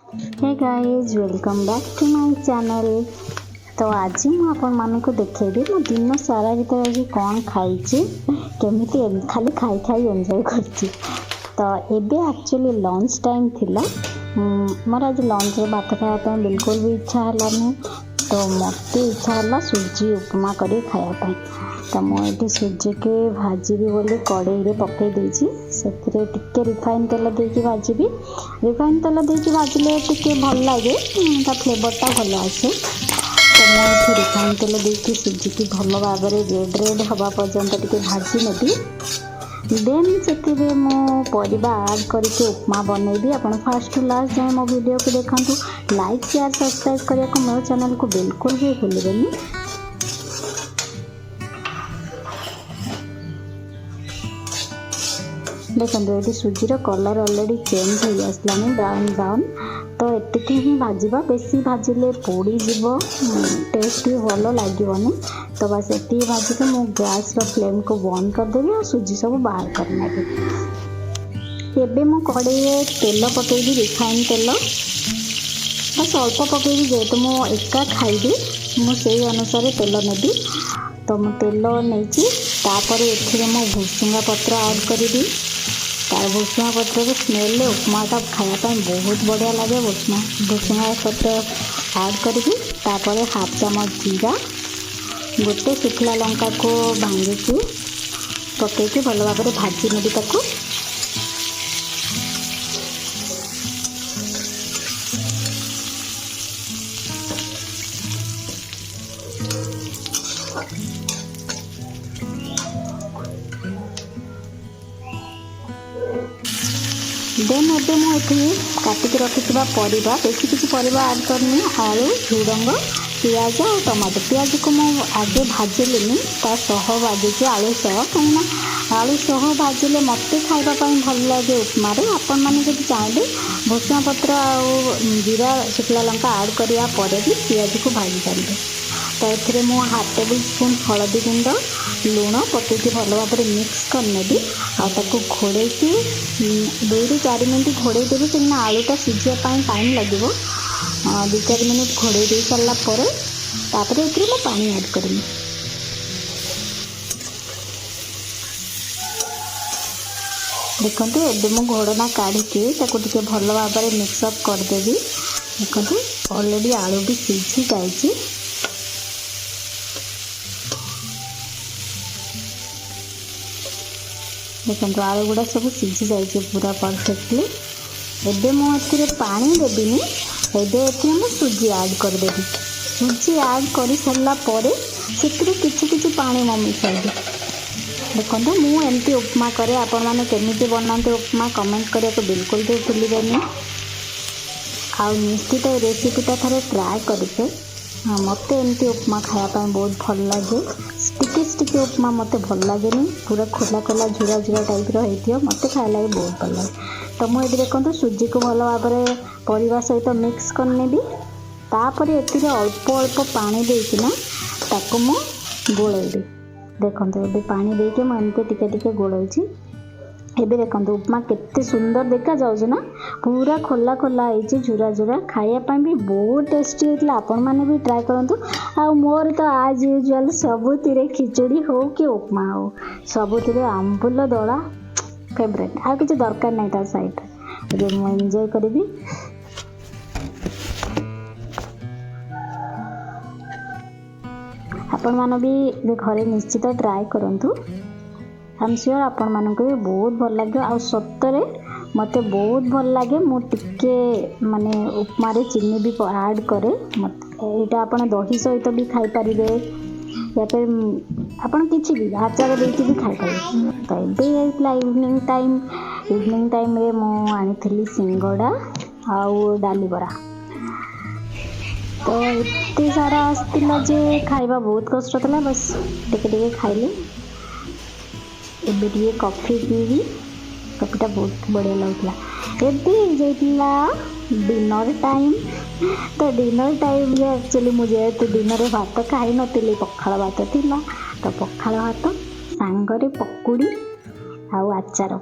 Hey guys, welcome back to my channel। ତ ଆଜି ମୁଁ ଆପଣମାନଙ୍କୁ ଦେଖେଇବି ମୁଁ ଦିନ ସାରା ଭିତରେ ଆଜି କ'ଣ ଖାଇଛି, କେମିତି ଖାଲି ଖାଇ ଖାଇ ଏନ୍ଜୟ କରିଛି। ତ ଏବେ ଆକ୍ଚୁଆଲି ଲଞ୍ଚ ଟାଇମ୍ ଥିଲା। ମୋର ଆଜି ଲଞ୍ଚରେ ଭାତ ଖାଇବା ପାଇଁ ବିଲକୁଲ ବି ଇଚ୍ଛା ହେଲାନି। ତ ମୋତେ ଇଚ୍ଛା ହେଲା ସୁଜି ଉପମା କରି ଖାଇବା ପାଇଁ। ତ ମୁଁ ଏଠି ସୁଜିକି ଭାଜିବି ବୋଲି କଡ଼େଇରେ ପକାଇ ଦେଇଛି। ସେଥିରେ ଟିକେ ରିଫାଇନ୍ ତେଲ ଦେଇକି ଭାଜିବି। ରିଫାଇନ୍ ତେଲ ଦେଇକି ଭାଜିଲେ ଟିକେ ଭଲ ଲାଗେ, ତା ଫ୍ଲେଭରଟା ଭଲ ଆସେ। ତ ମୁଁ ଏଠି ରିଫାଇନ୍ ତେଲ ଦେଇକି ସୁଜିକି ଭଲ ଭାବରେ ରେଡ଼୍ ରେଡ଼୍ ହେବା ପର୍ଯ୍ୟନ୍ତ ଟିକେ ଭାଜି ନେବି। ଦେନ୍ ସେଥିରେ ମୁଁ ପରିବା ଆଡ଼୍ କରିକି ଉପମା ବନେଇବି। ଆପଣ ଫାର୍ଷ୍ଟ ଟୁ ଲାଷ୍ଟ ଯାଏଁ ମୋ ଭିଡ଼ିଓକୁ ଦେଖନ୍ତୁ। ଲାଇକ୍, ସେୟାର, ସବସ୍କ୍ରାଇବ୍ କରିବାକୁ ମୋ ଚ୍ୟାନେଲକୁ ବିଲକୁଲ ବି ଭୁଲିବେନି। ଦେଖନ୍ତୁ, ଏଠି ସୁଜିର କଲର୍ ଅଲରେଡ଼ି ଚେଞ୍ଜ ହେଇ ଆସିଲାଣି, ବ୍ରାଉନ୍ ବ୍ରାଉନ୍। ତ ଏତିକି ହିଁ ଭାଜିବା। ବେଶୀ ଭାଜିଲେ ପୋଡ଼ିଯିବ, ଟେଷ୍ଟ ବି ଭଲ ଲାଗିବନି। ତ ବାସ୍, ଏତିକି ଭାଜିକି ମୁଁ ଗ୍ୟାସ୍ର ଫ୍ଲେମ୍କୁ ବନ୍ଦ କରିଦେବି ଆଉ ସୁଜି ସବୁ ବାହାର କରିନେବି। ଏବେ ମୁଁ କଡ଼େଇରେ ତେଲ ପକାଇବି, ରିଫାଇନ୍ ତେଲ। ବାସ୍, ଅଳ୍ପ ପକାଇବି। ଯେହେତୁ ମୁଁ ଏକା ଖାଇବି, ମୁଁ ସେଇ ଅନୁସାରେ ତେଲ ନେବି। ତ ମୁଁ ତେଲ ନେଇଛି। ତାପରେ ଏଥିରେ ମୁଁ ଭୃସୁଙ୍ଗା ପତ୍ର ଆଡ଼୍ କରିବି। ତାର ଭୃସୁଙ୍ଗା ପତ୍ରର ସ୍ମେଲରେ ଉପମାଟା ଖାଇବା ପାଇଁ ବହୁତ ବଢ଼ିଆ ଲାଗେ। ଭୃସୁଙ୍ଗା ପତ୍ର ଆଡ଼୍ କରିବି। ତାପରେ ହାଫ୍ ଚାମଚ ଜିରା, ଗୋଟେ ଶୁଖିଲା ଲଙ୍କାକୁ ଭାଙ୍ଗିକି ପକାଇକି ଭଲ ଭାବରେ ଭାଜି ନେବି ତାକୁ। ଦେନ୍ ଏବେ ମୁଁ ଏଠି କାଟିକି ରଖିଥିବା ପରିବା, ବେଶୀ କିଛି ପରିବା ଆଡ଼୍ କରିନି, ଆଳୁ, ଝୁଡ଼ଙ୍ଗ, ପିଆଜ ଆଉ ଟମାଟୋ। ପିଆଜକୁ ମୁଁ ଆଗେ ଭାଜିଲିନି, ତା ସହ ଭାଜୁଛି, ଆଳୁ ସହ। କାହିଁକିନା ଆଳୁ ସହ ଭାଜିଲେ ମୋତେ ଖାଇବା ପାଇଁ ଭଲ ଲାଗେ ଉପମାରେ। ଆପଣମାନେ ଯଦି ଚାହିଁବେ, ଭୃସୁଙ୍ଗା ପତ୍ର ଆଉ ଜିରା, ଶୁଖିଲା ଲଙ୍କା ଆଡ଼୍ କରିବା ପରେ ବି ପିଆଜକୁ ଭାଜି ପାରିବେ। ତ ଏଥିରେ ମୁଁ ହାଫ୍ ଟେବୁଲ୍ ସ୍ପୁନ୍ ହଳଦୀ ଗୁଣ୍ଡ, ଲୁଣ ପକାଇକି ଭଲ ଭାବରେ ମିକ୍ସ କରିନେବି ଆଉ ତାକୁ ଘୋଡ଼େଇକି 2ରୁ 4 ମିନିଟ୍ ଘୋଡ଼େଇ ଦେବି, କାହିଁକିନା ଆଳୁଟା ସିଝିବା ପାଇଁ ଟାଇମ୍ ଲାଗିବ। 2-4 ମିନିଟ୍ ଘୋଡ଼େଇ ଦେଇ ସାରିଲା ପରେ ତାପରେ ଏଥିରେ ମୁଁ ପାଣି ଆଡ଼୍ କରିବି। ଦେଖନ୍ତୁ, ଏବେ ମୁଁ ଘୋଡ଼ଣା କାଢ଼ିକି ତାକୁ ଟିକେ ଭଲ ଭାବରେ ମିକ୍ସଅପ୍ କରିଦେବି। ଦେଖନ୍ତୁ, ଅଲରେଡ଼ି ଆଳୁ ବି ସିଝି ଯାଇଛି। ଦେଖନ୍ତୁ, ଆଳୁ ଗୁଡ଼ା ସବୁ ସିଝି ଯାଇଛି ପୁରା ପରଫେକ୍ଟଲି। ଏବେ ମୁଁ ଏଥିରେ ପାଣି ଦେବିନି। ଏବେ ଏଥିରେ ମୁଁ ସୁଜି ଆଡ଼୍ କରିଦେବି। ସୁଜି ଆଡ଼୍ କରିସାରିଲା ପରେ ସେଥିରେ କିଛି କିଛି ପାଣି ମୁଁ ମିଶାଇବି। ଦେଖନ୍ତୁ, ମୁଁ ଏମିତି ଉପମା କରେ। ଆପଣମାନେ କେମିତି ବନାନ୍ତି ଉପମା, କମେଣ୍ଟ କରିବାକୁ ବିଲକୁଲ ବି ଭୁଲିବେନି। ଆଉ ନିଶ୍ଚିତ ଏ ରେସିପିଟା ଥରେ ଟ୍ରାଏ କରିବେ। ହଁ, ମୋତେ ଏମିତି ଉପମା ଖାଇବା ପାଇଁ ବହୁତ ଭଲ ଲାଗେ। ଷ୍ଟିକି ଷ୍ଟିକି ଉପମା ମୋତେ ଭଲ ଲାଗେନି। ପୁରା ଖୋଲା ଖୋଲା, ଝୁରା ଝୁରା ଟାଇପ୍ର ହେଇଥିବ, ମୋତେ ଖାଇବା ଲାଗି ବହୁତ ଭଲ ଲାଗେ। ତ ମୁଁ ଏଠି ଦେଖନ୍ତୁ, ସୁଜିକୁ ଭଲ ଭାବରେ ପରିବା ସହିତ ମିକ୍ସ କରିନେବି। ତାପରେ ଏଥିରେ ଅଳ୍ପ ଅଳ୍ପ ପାଣି ଦେଇକିନା ତାକୁ ମୁଁ ଗୋଳେଇବି। ଦେଖନ୍ତୁ, ଏବେ ପାଣି ଦେଇକି ମୁଁ ଏମିତି ଟିକେ ଟିକେ ଗୋଳଉଛି। ଏବେ ଦେଖନ୍ତୁ, ଉପମା କେତେ ସୁନ୍ଦର ଦେଖାଯାଉଛି ନା? ପୁରା ଖୋଲା ଖୋଲା ହେଇଛି, ଝୁରା ଝୁରା। ଖାଇବା ପାଇଁ ବି ବହୁତ ଟେଷ୍ଟି ହେଇଥିଲା। ଆପଣମାନେ ବି ଟ୍ରାଏ କରନ୍ତୁ। ଆଉ ମୋର ତ ଆଜ୍ ୟୁଜୁଆଲ୍ ସବୁଥିରେ, ଖିଚୁଡ଼ି ହଉ କି ଉପମା ହଉ, ସବୁଥିରେ ଆମ୍ବୁଲ ଦଳା ଫେଭରେଟ୍। ଆଉ କିଛି ଦରକାର ନାହିଁ ତା ସାଇଡ଼୍ରେ। ଏବେ ମୁଁ ଏନ୍ଜୟ କରିବି। ଆପଣମାନେ ବି ଘରେ ନିଶ୍ଚିତ ଟ୍ରାଏ କରନ୍ତୁ। ଆମ୍ ସିଓର, ଆପଣମାନଙ୍କୁ ବି ବହୁତ ଭଲ ଲାଗିବ। ଆଉ ସତରେ ମୋତେ ବହୁତ ଭଲ ଲାଗେ। ମୁଁ ଟିକେ ମାନେ ଉପମାରେ ଚିନି ବି ଆଡ଼୍ କରେ। ମୋତେ ଏଇଟା ଆପଣ ଦହି ସହିତ ବି ଖାଇପାରିବେ, ୟା ଫିର୍ ଆପଣ କିଛି ବି ଆଚାର ଦେଇକି ବି ଖାଇପାରିବେ। ତ ଏବେ ହେଇଥିଲା ଇଭିନିଂ ଟାଇମ୍। ଇଭିନିଂ ଟାଇମ୍ରେ ମୁଁ ଆଣିଥିଲି ସିଙ୍ଗଡ଼ା ଆଉ ଡାଲି ବରା। ତ ଏତେ ସାରା ଆସିଥିଲା ଯେ ଖାଇବା ବହୁତ କଷ୍ଟ ଥିଲା। ବାସ୍, ଟିକେ ଟିକେ ଖାଇଲି। ଏବେ ଟିକେ କଫି ପିଇବି। କଫିଟା ବହୁତ ବଢ଼ିଆ ଲାଗୁଥିଲା। ଏବେ ହେଇଯାଇଥିଲା ଡିନର୍ ଟାଇମ୍। ତ ଡିନର୍ ଟାଇମ୍ରେ ଆକ୍ଚୁଆଲି ମୁଁ ଯେହେତୁ ଦିନରେ ଭାତ ଖାଇନଥିଲି, ପଖାଳ ଭାତ ଥିଲା। ତ ପଖାଳ ଭାତ ସାଙ୍ଗରେ ପକୁଡ଼ି ଆଉ ଆଚାର।